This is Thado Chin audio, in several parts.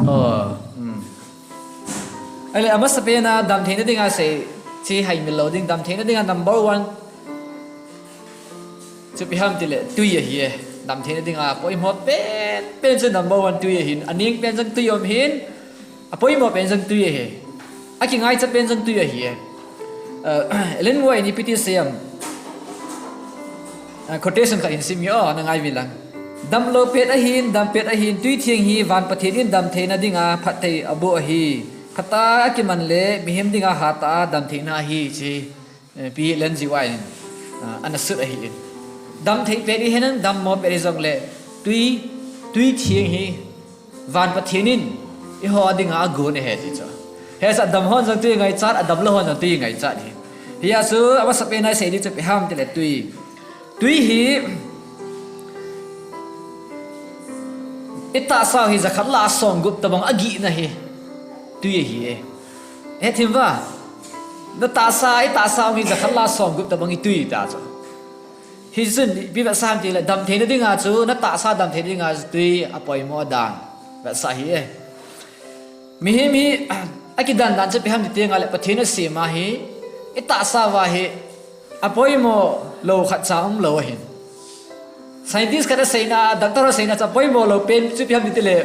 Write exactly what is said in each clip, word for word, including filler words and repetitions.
Oh, hmm. Ahile, amasapen a damtheina dinga sei, chi haimil lou ding, damtheina dinga number one chu ipi ham tile, tui ahi e. Damtheina dinga poimo pen, pen chu number one tui ahin, aneng pen jong tui um ahin, apoimo pen jong tui ahi. Akingaicha pen jong tui ahi e. Uh, Ellen White in ipi ti asei em? Uh, quotation khat hin sim inge, oh, na ngai uvin lang. Damlou pet ahin, dam pet ahin, tui theng hi van Pathen in damtheina dinga phatthei aboh ahi. Phatah a akiman le mihem dinga hatah a damtheina ahi, chi, eh, Pi Ellen G. White in, uh, ana sut ahi in. Damthei pet ihi hen, dammo pet ihi jongle, tui, tui theng hi van Pathen in eiho dinga agon ahi ti chu. Hijeh a damlou hon jong tui ngaichat, adamlou hon jong tui ngaichat ahi. Hijeh a chu amasapen a isei ding chu ipi ham tile tui. Tui hi itahsa u hi jakhat lah a somgup tobang agihna hi tui ahi e. Hethem uva. Natahsa, itahsa u hi jakhat lah a somgup tobang hi tui ta chu. Hichun ipi vetsah ham tile, damtheina dinga chu, natahsa damtheina dinga chu tui apoimo dan vetsah ahi e. Mihem hi akidan dan chu ipi ham ti teng le, Pathen asem a hi, itahsa uva hi apoimo lou khatcha umlou ahin. Scientist khat aseina, doctor aseina chu apoimo lou pen chu ipi ham ti tile,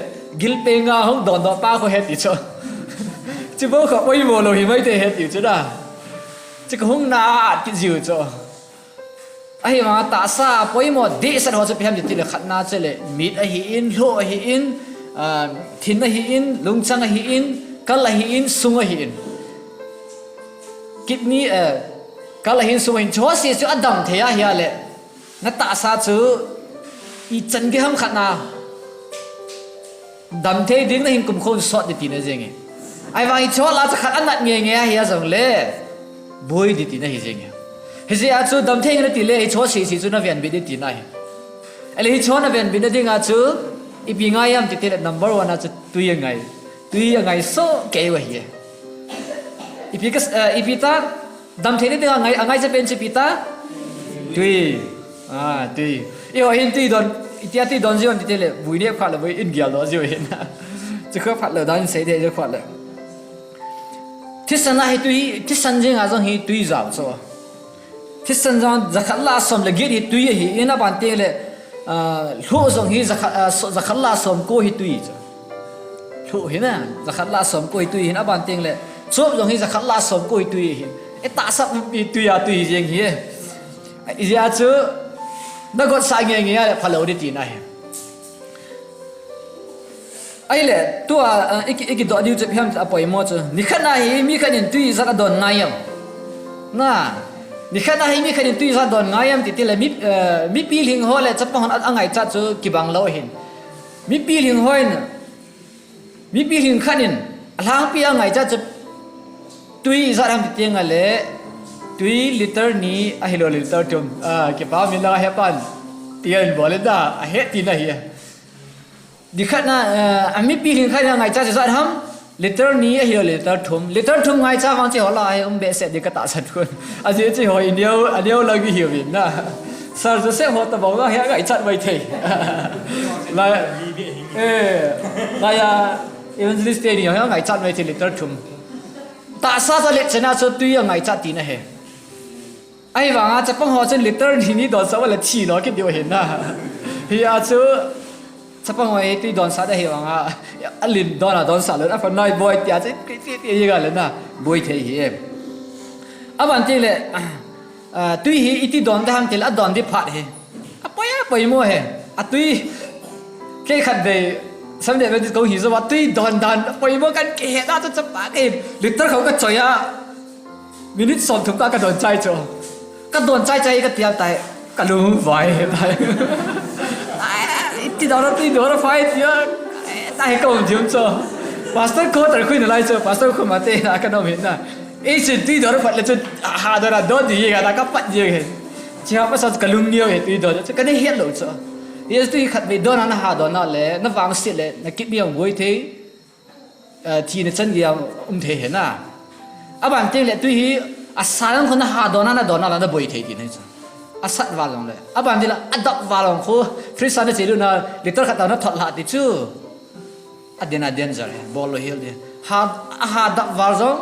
gilpenga hung dondoh pa khu ahi ti chu. Chubou khu apoimo lou himai thei ahi ti chu na. Chu kahung na a at kit jiu chu. Ahivanga tahsa poimo dehset ho chu ipi ham ti tile, khatna chule mit ahin, lhoh ahin, ah, thin ahin, lungchang ahin, kal ahin, sung ahin. Kidney, eh, kal ahin, sung ahin, chuho jouse chu adam thei ahile, natahsa chu ichan gei ham khatna damthei ding nahin kumkhon sot ding tina jenge. Ahivang hicheho lah a chu khat anat ngeingei ahi jongle, boi ding tina ahi jenge. Hijeh a chu damthei nge natile hicheho jouse chu navenbit ding tina ahi. Ahile hicheho navenbitna dinga chu ipi ngai ham ti tile number one a chu tui angai. Tui angai soh kei u ahi. Ipi ka, eh, ipi ta, damtheina dinga ngai, angaicha pen chu ipi ta? Tui. Ah, tui. Eiho hin tui don, itia tui don jiu ham ti tile, vui neh phat le vui in geldoh jiu ahin. Chukha phat le dan sei ding chukha le. Thisan a hi tui, thisan jeng a jong hi tui jao chu. Thisan jong jakhat lah a som le get hi tui ahin, aban teng le, ah, lhoh jong hi jakhat, ah, so-, jakhat lah a somko hi tui chu. Lhoh hi na, jakhat lah a somko hi tui ahin, aban teng le, chop jong hi jakhat lah a somko hi tui ahin. Itahsa pumpi tui a tui jeng hi e. Ijeh a chu, nagotsah ngeingei a le phalou ding tina ahi. Ahile, tua, ah, iki, ikidoh diu chu ipi ham ti apoimo chu. Nikhat na hi mi khat in tui ijat adon ngai ham. Na, nikhat na hi mi khat in tui ijat adon ngai ham ti tile mi, eh, mi pilhing ho le chapang hon a, angaichat chu kibang lou ahin. Mi pilhing ho in, mi pilhing khat in, alhangpi a angaichat chu tui ijat ham ti teng le, tui liter ni ahilou liter thum. Ah, kipa min la hepan. Tia in bol in da, ahe tina ahi. Nikhat na, eh, a mi pilhing khat in angaichat chu ijat ham, liter ni ahilou liter thum. Liter thum ngaicha vang chu eiho lah a hi um behseh ding katahsan khun. Ajeh chu eiho ineo, aneo lang ihiuvin na. Sir Joseph ho tabang a hi angaichat mai thei. Lai, eh, lai a evangelist teni ho angaichat mai thei liter thum. Tahsa chu let chana chu tui angaichat tina ahi. Ahivanga chapang ho chun liter ni ni donsah uva le thi lou kit diu ahin na. Hijeh a chu chapang ho hi tui donsah ding ahivanga, alim don a donsah lou, apha nai boi tia chu, ti, ti, ti, hi ga le na, boi thei ahi e. Aban teng le, ah, tui hi iti don ding ham tile, adon ding phat hi. Apoi, apoimo ahi. Atui, kei khatvei, Seventh Day Adventist kahung hi jouva, tui don dan, apoimo kahin kihet a chu chapa kei, liter khat kachoi a. Minute somthum ta kadon chai chu. Kadon chai chai kati a tai. Kalung vai tai. Ai, iti don a tui don a phai tia. Ai, tai kaum thim chu. Pastor quarter khu nalai chu. Pastor khu mate na kanom hin na. Ei chun tui don a phat le chu. Ha don a don ding hi kata kapat ding hi. Chi ha pasal kalung neo hi tui don chu. Kana het lou chu. Yes, tui khatvei don a naha don a le. Navangse le. Nakit mi ang boi thei. Eh, thina chan gei a um thei ahi na. Aban teng le tui hi asat lang khu naha don a nadon a la naboi thei tina ahi chu. Asat val jong le. Aban teng le adap val jong khu fridge a nache lut na liter khat ta nathot lha ti chu. Aden aden jar he, bol lou hel ding. Ha, aha dap val jong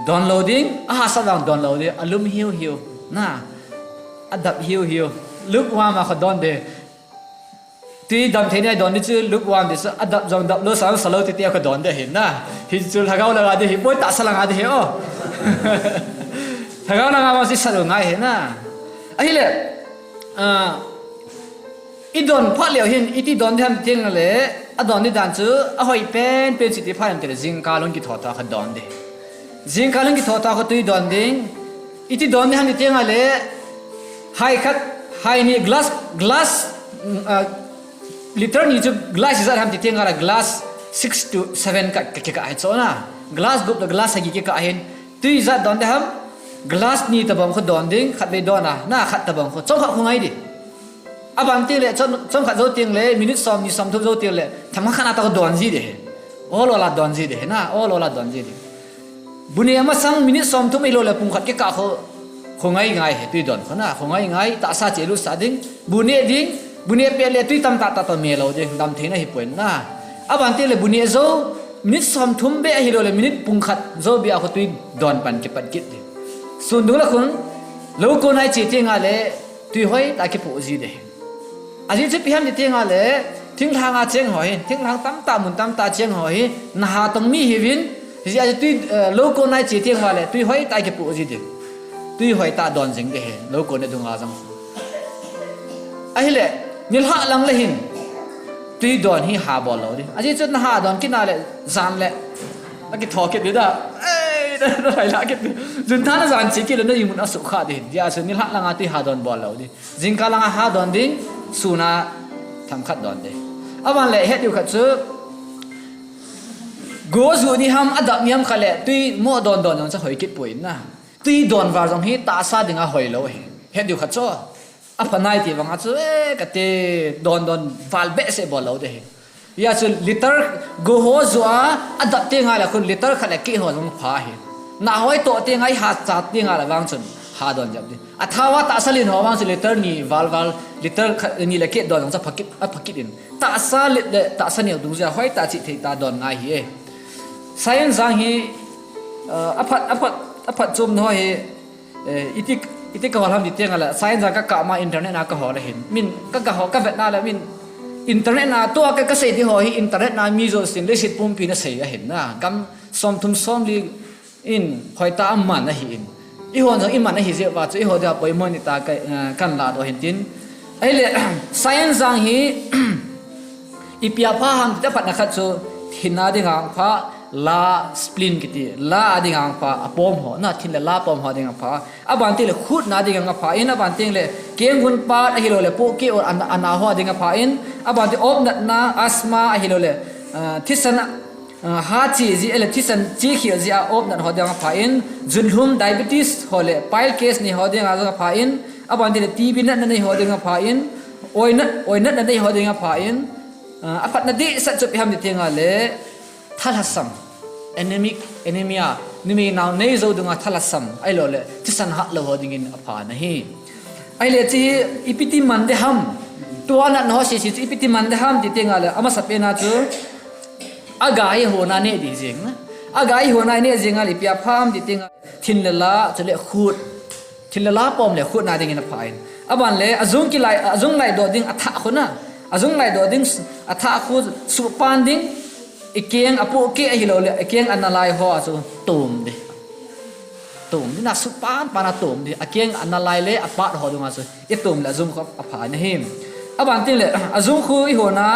don lou ding, aha sat jong don lou ding, alum hiu hiu. Na, adap hiu hiu. Lukewarm a kho don ding. Tui dam thei ni don ding chu lukewarm ding chu, adap jong dap lou, sa sa lou titi a kho don ding ahi na. Hichu lhagao langa ding ahi, poi tahsa langa ding ahi o. Lhagao langa ma si sa lou ngai ahi na. Ahile, ah, I don phat leu hin, iti don ding ham ti teng le, adon ding dan chu, ahoi pen pen chu iti phat ham ti le, jingkah lhon kithou tah kho don ding. Jingkah lhon kithou tah kho tui don ding. Iti don ding ham ti teng le, hai khat, hai ni glass, glass, mm, ah, liter ni chu glass ijat ham ti teng le, glass six to seven kah, kah, kah, kah, hai chu na. Glass gup le glass sagi kah, kah hin. Tui ijat don ding ham, glass ni tabang kho don ding, khatvei don a, na khat tabang kho, chomkhat kho ngai ding. Aban teng le, chom, chomkhat jou teng le, minute som ni som thum jou teng le, themkhat khat na tah kho don ji ding ahi. Ol ol a don ji ding ahi na, ol ol a don ji ding. Bu neh masang minute som thum ahilou le, pung khat kikah kho, kho ngai ngai ahi, tui don kho na, kho ngai ngai, tahsa che lut sah ding, bu neh ding, bu neh pet le tui tamtah tah toh me lou ding, dam thei na ahi poi na. Aban teng le bu neh jou, minute som thum beh ahilou le, minute pung khat jou beh a kho tui don pan kipat kit ding. Sun dung le khun, lou kon a iche teng le, tui hoi tah a kipoh ji ding ahi. Ajeh chu ipi ham ti teng le, thinglhang a cheng ho hin, thinglhang tamtah mun tamtah cheng ho hi, na ha tong mi hiuvin, hijeh a chu tui, eh, lou kon a iche teng le, tui hoi tah a kipoh ji ding. Tui hoi tah don jing ding ahi, lou kon a dung a jong. Ahile, nilhah lang le hin, tui don hi ha bol lou ding. Ajeh chu na ha don kit na le, jan le, akithou kit ding da. Ei, da, da, lai la kit ding. Jun tha na jan che kit le na imun asukha ding. Hijeh a chu nilhah lang a tui ha don bol lou ding. Jingkah lang a ha don ding, sun a themkhat don ding. Aban le het diu khat chu, go ju ni ham, adap ni ham kha le, tui mo don don jong chu hoi kit poi na. Tui don val jong hi tahsa ding a hoi lou ahi. Het diu khat chu, apha nai ti vang a chu, eh, kati don don val behseh bol lou ding ahi. Hijeh a chu liter go ho ju a, adap teng le khun liter khat le keh ho jong pha ahi. Na hoi toh teng a i ha cha teng le vang chun ha don jep ding. Athah a tahsa lin ho vang chu liter ni val val, liter khat, ni le keh don jong chu apha kit, apha kit in. Tahsa le, le tahsa neo dungjui a hoi tah a che thei tah a don ngai ahi e. Science jang hi, eh, aphat, aphat, aphat chom na ho hi, Eh, iti, iti ka hol ham ti teng le, science a ka kah ma internet a ka hol ahin. Min, ka, ka hol, ka vet na le, min, internet a tua ka, ka sei di ho hi internet a mi jousen leiset pumpi na sei ahin na. Gam som thum som li in hoi tah a man ahi in. Eihon jong i man ahi jeh uva chu eiho dia poimo ni tah ka, eh, kan la doh hin tin. Ahile, science jang hi, ipi a pha ham ti aphat na khat chu, thin a ding a pha, la, spleen kiti, la a ding a pha, apom ho, na thin le la pom ho ding a pha. Aban teng le khut na ding a pha in, aban teng le keng gun pat ahilou le pohkeh or ana, ana ho ding a pha in, aban teng opnatna, asthma ahilou le, ah, thisan, ah, ha che ji, ele thisan che khel ji a opnat ho ding a pha in, junlhum diabetes ho le pile case nei ho ding a jong a pha in, aban teng le T B natna nei ho ding a pha in, oinat, oinatna nei ho ding a pha in, ah, aphatna dehset chu ipi ham ti teng le, thalhasam, anemic, anemia, numei nao nei jou dunga thalhasam, ahilou le, thisan hat lou ho dingin apha na ahi. Ahile hiche hi ipi ti man ding ham, tua natna ho sese chu ipi ti man ding ham ti teng le, amasapen a chu, aga hi hon a neh ding jeng na. Aga hi hon a neh jeng le ipi a pha ham ti teng le, thin le la, chule khut. Thin le la pom le khut na dingin apha in. Aban le, ajung kilai, ajung laidoh ding athah khu na. Ajung laidoh ding s-, athah khu suhpan ding. I keng apohkeh ahilou le, i keng ana lai ho a chu tum ding. Tum ding na suhpan pan a tum ding. A keng ana lai le apat ho dunga chu i tum le ajung khu apha na ahi. Aban teng le, ajung khu i hon a,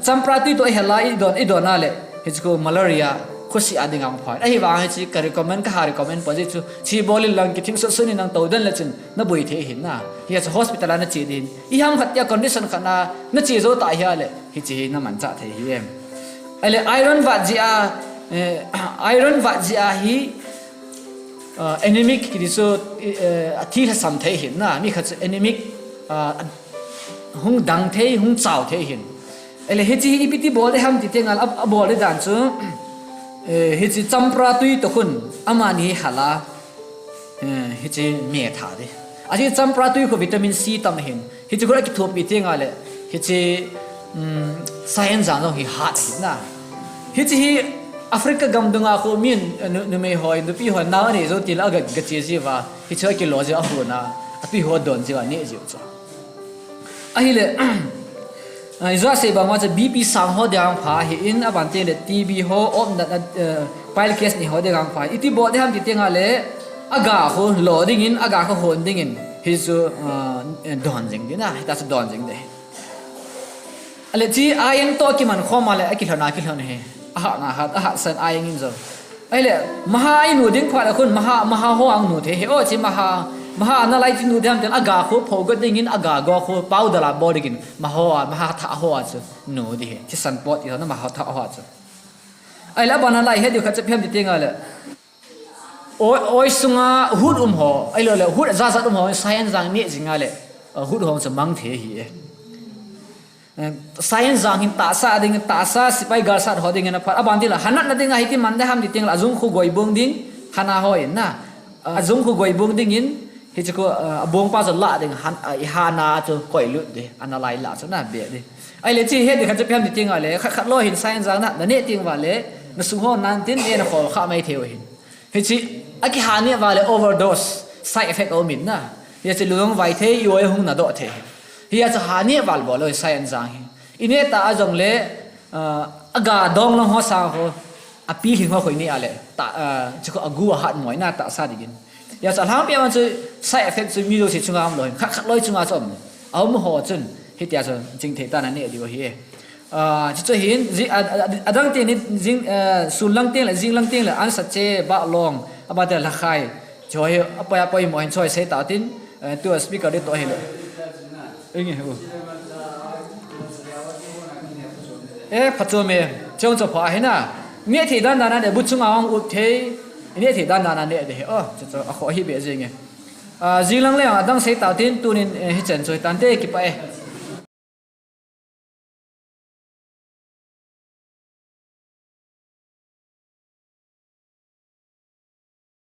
champra tui toh i hel a i don, i don a le, hiche khu malaria, khosih a ding a pha. Ahivang hiche ka recommend, ka ha recommend poi jeh chu, chi bol in lang kithing sut sut in nang tou den le chun, na boi thei ahin na. Hiche hospital a na che ding. Iham khat tia condition khat na, na che jou ta ahile, hiche hi na manchah thei ahi em. Ahile iron vat jeh a, eh, iron vat jeh a hi, ah, anemic kiti chu, eh, athi lhasam thei ahin na. Mi khat chu anemic, ah, hung dang thei, hung chau thei ahin. Ahile hiche hi ipi ti bol ding ham ti teng le, a, abol ding dan chu, eh, hiche champra tui toh khun, amani hi hal a, eh, hiche me tha ding. Ahi champra tui khu vitamin C tam ahin. Hiche khu akithopi teng le, hiche, um, Science jang jong hi hat ahi na. Hiche hi Africa gam dunga khu min, eh, nu-, numei hoi, nupi hoi, nao anei jou tile aga, ga che jiuva. Hiche hi kilo jiu ahuna. Api ho don jiuva, neh jiu chu. Ahile, ah, ijou a sei bang uva chu B P sang ho dinga pha ahin, aban teng le T B ho, opnatna, eh, piles kidney ho dinga pha. Iti bol ding ham ti teng le, aga khu lo dingin, aga khu hon dingin. Hichu, ah, eh, don jing ding na, hita chu don jing ding. Ale hiche iron toh kiman khom a le, akilhon a kilhon ahi. Ahat na hat, ahat san iron in jong. Ahile, maha inu ding phat le khun, maha, maha ho a nu thei ahi. O, hiche maha, maha analyze nu ding ham teng, aga khu phogot dingin, aga go khu powder a bol dingin, maha ho a, maha thah ho a chu nu ding ahi. Thisan pot iti na maha thah ho a chu. Ahile, abana lai het diu khat chu ipi ham ti teng le. Oi, oi sunga hut um ho, ahilou le, hut jat jat um ho, science jang neh jing a le, uh, hut ho chu mang thei ahi e. Eh, science jang hin tahsa ding, tahsa sepai galsat ho dingin aphat. Aban teng le, hanatna dinga hiti man ding ham ti teng le, ajung khu goibung ding, hana ho in na. Ah, ajung khu goibung dingin, hiche khu, ah, abong pa chu lah ding, han, ah, i hana chu koi lut ding, analyze lah chu na be ding. Ahile hiche het ding khat chu ipi ham ti teng le, khat khat lou hin science jang na, na neh teng uva le, na sung ho nan tin, eh, na khol kha mai thei u ahin. Hiche, akiha neh uva le overdose, side effect aum in na. Hiche lung vai thei, i oi hung nadoh thei. Hiche ha neh val bol lou, science jang hi. I neh ta a jong le, ah, aga dong long ho sang ho, api lhing ho khu i neh a le, ta, ah, hiche khu agu ahat moi na tahsa dingin. Hiche alhangpi a chu side effect chu mi jouse chunga um lou hin, khat khat lou chunga chu um. Aum ho chun, hitia chu chingthei tah in aneh diu ahi. Ah, chuche hin, ji-, a, a, a, adang teng ni, jing, eh, sun lang teng le, jing lang teng le, ansa che, bah long, aban teng le lhakhai. Chu hi, apoi, apoi mo hin chu hi sei tau tin, eh, tua speaker ding toh hi le. Enge, u. Eh, phat chom e, chong chu pha ahi na. Neh thei dan dan a neh, bu chunga hung up thei, neh thei dan dan a neh ding ahi. Oh, chu chu, akhoh hi be jing e. Ah, jing lang le, adang sei tau tin, tunin, eh, hichan chu hi tante kipah e.